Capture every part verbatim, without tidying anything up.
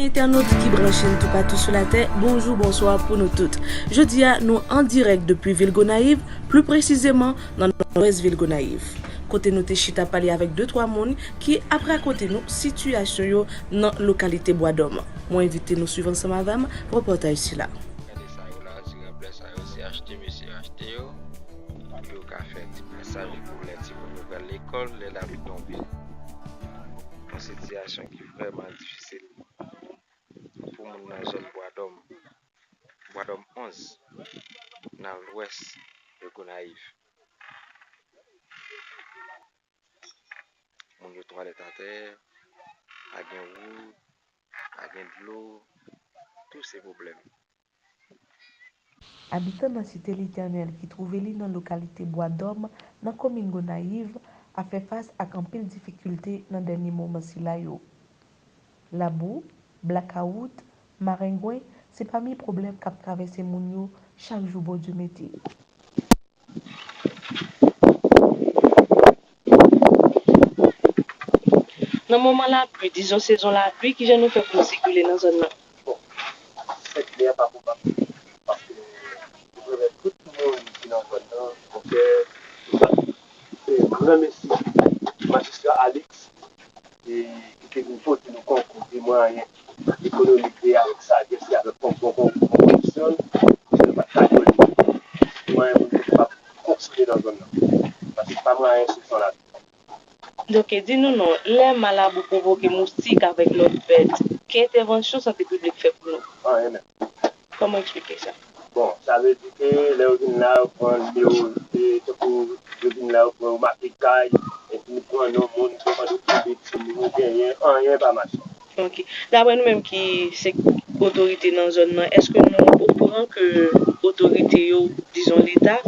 Entènot ki branche n toupatou sou latè, bonjou, bonswa pou nou tout. Jodi a, nou an dirèk depi vil Gonayiv, pli presizeman nan nòdwès vil Gonayiv, kote nou te chita pale avèk de twa moun ki ap rakonte nou sitiyasyon yo nan lokalite Bwadòm. Mwen envite nou swiv ansanm avè m repòtaj sila. Gade sa yo la, ti ranplè sa yo, se achte mesye achte yo, pou yo ka fè ti pasaj pou lè timoun yo pral lekòl, lè lapli tonbe. Yon sitiyasyon ki vrèman difisil pou moun nan zòn Bwadòm, Bwadòm onz, nan lwès de Gonayiv. Moun yo twalèt atè, pa gen wout, pa gen dlo, tout se pwoblèm. Abitan nan Site Letènèl ki twouve li nan lokalite Bwadòm, nan komin Gonayiv, ap fè fas ak anpil difikilte nan dènye moman sila yo. Labou, blakawout, marengwen, se pami pwoblèm k ap travèse moun yo chak jou Bondye mete. Nan moman lapli, dizon sezon lapli, kijan nou fè pou nou sikile nan zòn nan? Bon, sèt lè a pa pwobab, paske nou remèt tout moun ki nan zòn nan, monchè, nou pa, e, granmesi majistra Alix, e, ki te vin pote nou konkou de mwayen ekonomik e avèk sajès e avèk bon, bon, bon, bon kondisyon, nou pa t ka jwenn mwayen pou nou kapab fonksyone nan zòn nan. Paske pa mwayen sou zòn la. Donk, di nou non, lè malabou pwovoke moustik avèk lòt bèt, ki entèvansyon sante piblik fè pou nou? Anyen menm. Kòman eksplike sa? Bon, sa vle di ke lè yo vin la, yo pran nimewo, e, tankou yo vin la, yo pran, yo make kay, epi yo pran non moun, yo mande w konbyen timoun ou genyen, anyen pa mache. Ok. Daprè nou menm ki se otorite nan zòn nan, èske nou okouran ke otorite yo, dizon Leta,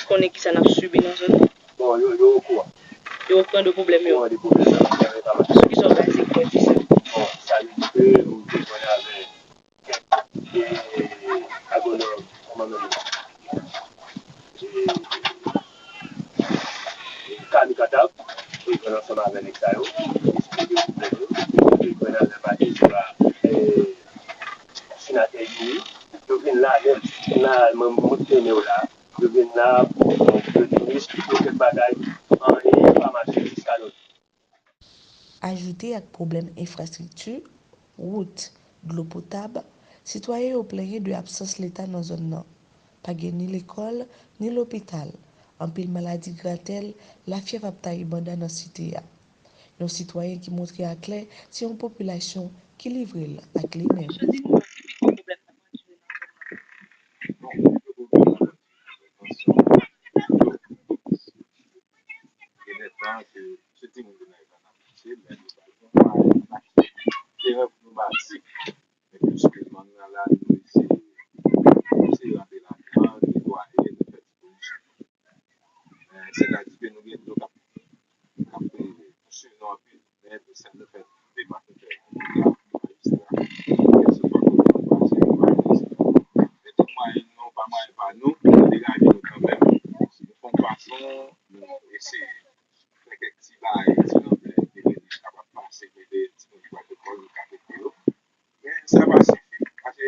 konnen kisa n ap sibi nan zòn nan? Bon, yo, yo okouran. Yo okouran de pwoblèm yo? Okouran de pwoblèm yo, anyen pa mache. Sou kisa w baze pou w di sa? Bon, sa vle di ke m te jwenn avèk kèk, e, agwonòm, kòman menm, e, e, Kami Katav, e, jwenn ansanm avè nèg sa yo, esplike pwoblèm yo, e, jwenn avè majistra, e, senatè Youri, yo vin la menm, vin la, mwen, mwen te menm la, yo vin la, pou, pou yo di nou esplike yo kèk bagay, anyen pa mache jiska jodi. Ajoute ak pwoblèm enfrastrikti, wout, dlo potab, sitwayen yo plenyen de absans Leta nan zòn nan. Pa gen ni lekòl, ni lopital. Anpil maladi gratèl, lafyèv ap taye banda nan site a. Yon sitwayen ki montre aklè se yon popilasyon ki livre l ak li menm. Jodi nou wè ki pi gwo pwoblèm k ap andire nan zòn nan. Bon, pi gwo pwoblèm k ap andire nan zòn nan, se gentan ke se timoun Gonayiv la n ap pouse, men nou pa gen mwayen n achte teren pou nou bati. Men piske zòn nan la, nou eseye, nou eseye rantre ladan, netwaye, nou fè ti polisyon. Men sètadi ke nou gen dlo k ap, k ap, e, pouswiv nou anpil, men pou sa nou fè, nou depase fè, nou majistra, kèlkeswa kote nou pase, nou pa gen espwa. Men tout mwayen nou, pa mwayen pa nou, nou degaje nou kanmenm. Nou fè yon fason, nou eseye fè kèk ti bagay, ti ranplè, ke nou kapab pase, ke timoun ki pral lekòl, nou ka mete yo. Men sa pa sifi, paske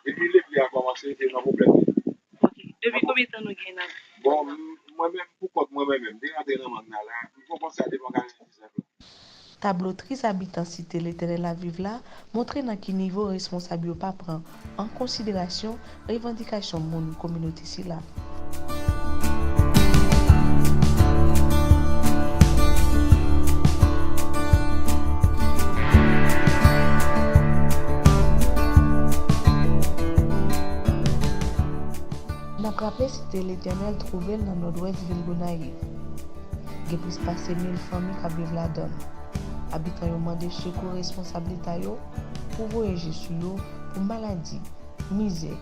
depi lepli a kòmanse, se nan pwoblèm li ye. Ok. Depi konbyen tan nou gen nan... Bon, m-, mwen menm, pou kont mwen, mwen menm, m te rantre nan Magna la, m konn konsa depi an katrevendiznèf la. Tablo tris abitan Site Letènèl ap viv la montre nan ki nivo responsab yo pa pran an konsiderasyon revandikasyon moun kominote sila. N ap raple Site Letènèl twouve l nan nòdwès vil Gonayiv. Gen plis pase mil fanmi k ap viv ladan l. Abitan yo mande sekou responsab Leta yo pou voye je sou yo pou maladi, mizè,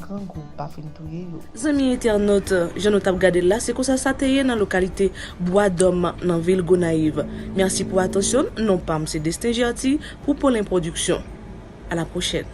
grangou pa fin touye yo. Zanmi entènot, jan nou t ap gade l la, se konsa sa te ye nan lokalite Bwadòm nan vil Gonayiv. Mèsi pou atansyon n, non pa m se Destin Gerty pou Polin Production. À la prochaine.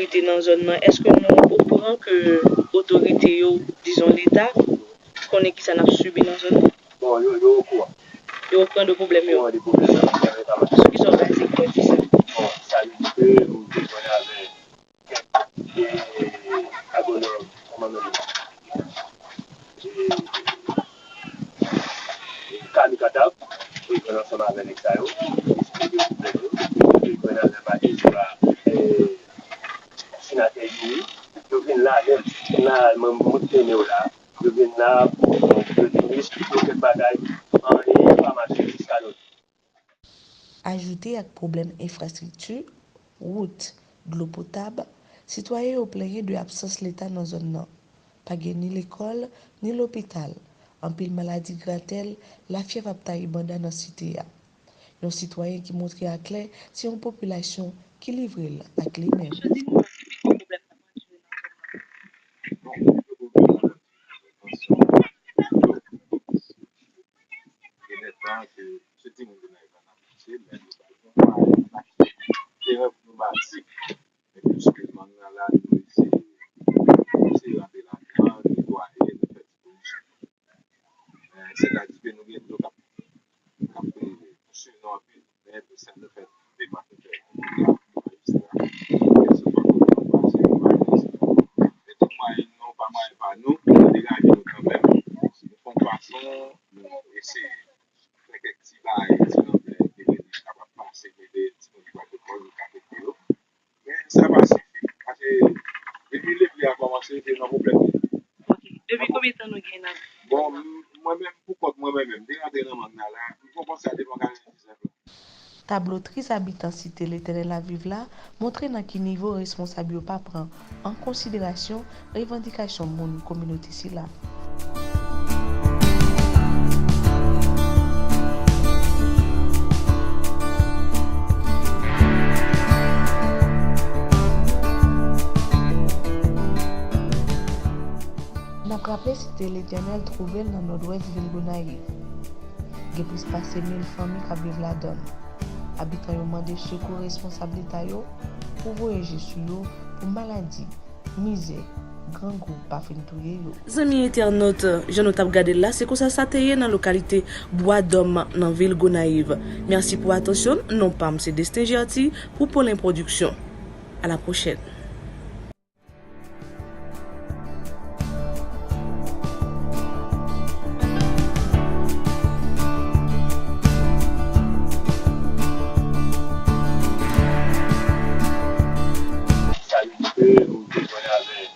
Otorite nan zòn nan, èske nou okouran ke otorite yo, dizon Leta, konnen kisa n ap sibi nan zòn nan? Bon, yo, yo okouran. Yo okouran de pwoblèm yo? Okouran de pwoblèm yo. Sou kisa w baze pou w di sa? Bon, sa vle di ke m te jwenn avèk kèk, e, agwonòm, kòmandan, e, e, Kami Kantab, pou l jwenn ansanm avè nèg sa yo, esplike pwoblèm yo, pou l jwenn avè majistra, e, senatè Youri, yo vin la menm, la, mwen, mwen tene yo la, yo vin la, pou yo te vin esplike yo kèk bagay, anyen pa mache jiska jodi. Ajoute ak pwoblèm enfrastrikti, wout, dlo potab, sitwayen yo plenyen de absans Leta nan zòn nan. Pa gen ni lekòl, ni lopital. Anpil maladi gratèl, lafyèv ap taye banda nan site a. Yon sitwayen ki montre aklè se yon popilasyon ki livre l ak li menm. Genlè tan ke se timoun Gonayiv la n ap pouse, men nou pa gen mwayen n achte teren pou nou bati. Men piske manm nan la, nou eseye, nou eseye rantre ladan, netwaye, nou fè ti polisyon. Men sètadi ke nou gen dlo k ap, k ap, e, pouswiv nou anpil. Men pou sa nou fè, demann nou fè, majistra, kèlkeswa kote nou pase, nou pa janm sipòte. Men tout mwayen nou, pa mwayen pa nou, nou degaje nou kanmenm. Nou fè yon fason, nou eseye fè kèk ti bagay, ti lanmè, ke nou kapab pase, ke de timoun ki pral lekòl, nou ka ede yo. Men sa pa sifi, paske depi lepli a kòmanse, se nan pwoblèm li ye. Ok. Depi konbyen tan nou gen nan? Bon, m-, mwen menm, pou kont mwen, mwen menm, m te rantre nan manm nan la, m kòmanse a depi an katrevendiznèf la. Tablo tris abitan Site Letènèl ap viv la montre nan ki nivo responsab yo pa pran an konsiderasyon revandikasyon moun kominote sila. N ap raple, Site Letènèl twouve l nan nòdwès vil Gonayiv. Gen plis pase mil fanmi k ap viv ladan l. Abitan yo mande sekou responsab Leta yo pou voye je sou yo pou maladi, mizè, grangou pa fin touye yo. Zanmi entènot, jan nou t ap gade l la, se konsa sa te ye nan lokalite Bwa Dòm nan vil Gonayiv. Mèsi pou atansyon n, non pa m se Destin Gerty pou Polin Production. À la prochaine. Sa vle di ke ou te jwenn avèk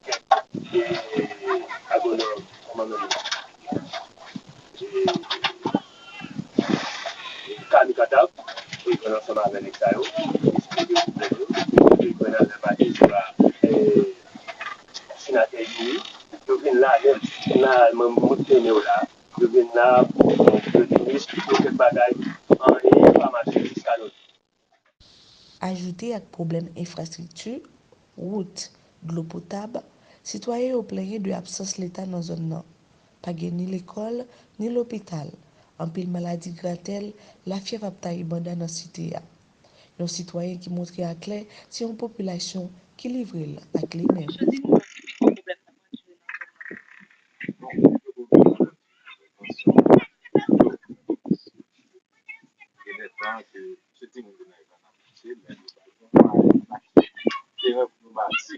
kèk, e, agwonòm, kòmandan, e, e, Kami Kantab, pou l jwenn ansanm avè nèg sa yo, esplike pwoblèm yo, pou l jwenn avè majistra, e, senatè Youri, yo vin la menm, la, mwen, mwen tene yo la, yo vin la, pou yo te vin esplike yo kèk bagay, anyen pa mache jiska jodi. Ajoute ak pwoblèm enfrastrikti, wout, dlo potab, sitwayen yo plenyen de absans Leta nan zòn nan. Pa gen ni lekòl, ni lopital. Anpil maladi gratèl, lafyèv ap taye banda nan site a. Yon sitwayen ki montre aklè se yon popilasyon ki livre l ak li menm. Genlè tan ke se timoun Gonayiv la n ap pouse, men nou pa gen mwayen n achte teren pou nou bati.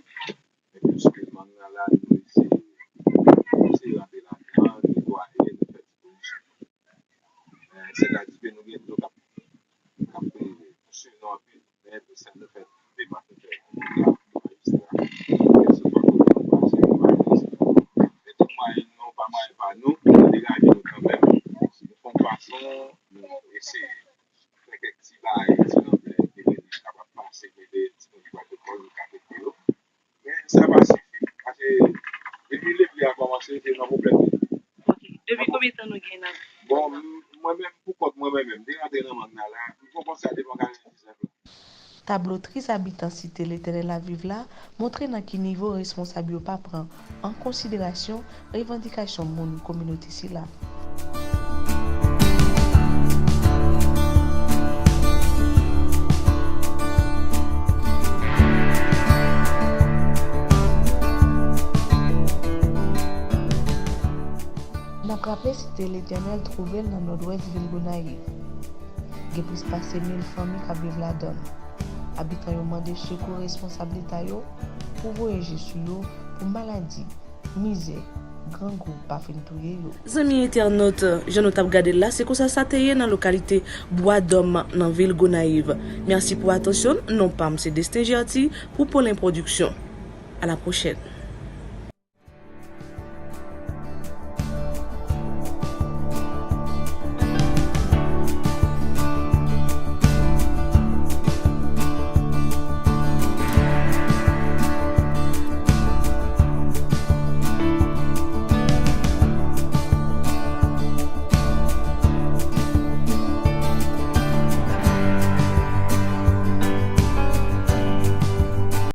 Men piske manm nan la, nou eseye, nou eseye rantre ladan, netwaye, nou fè ti polisyon. Men sètadi ke nou gen dlo k ap, k ap, e, pouswiv nou anpil. Men pou sa nou fè, demann nou fè majistra, kèlkeswa kote nou pase, nou pa janm sipòte. Men tout mwayen nou, pa mwayen pa nou, nou degaje nou kanmenm. Nou fè yon fason, nou eseye fè kèk ti bagay, ti lanmè, ke de kapab pase, ke de timoun ki pral lekòl, nou ka ede yo. Men sa pa sifi, paske depi lepli a kòmanse, se nan pwoblèm li ye. Ok. Depi konbyen tan nou gen nan? Bon, m-, mwen menm, pou kont mwen, mwen menm, m te rantre nan manm nan la, m kòmanse a depi an katrevendiznèf la. Tablo tris abitan Site Letènèl ap viv la montre nan ki nivo responsab yo pa pran an konsiderasyon revandikasyon moun kominote sila. Site Letènèl twouve l nan nòdwès vil Gonayiv. Gen plis pase mil fanmi k ap viv ladan l. Abitan yo mande sekou responsab Leta yo pou voye je sou yo pou maladi, mizè, grangou pa fin touye yo. Zanmi entènot, jan nou t ap gade l la, se konsa sa te ye nan lokalite Bwa Dòm nan vil Gonayiv. Mèsi pou atansyon n. Non pa m se Destin Gerty pou Polen Pwodiksyon. A la pwochèn.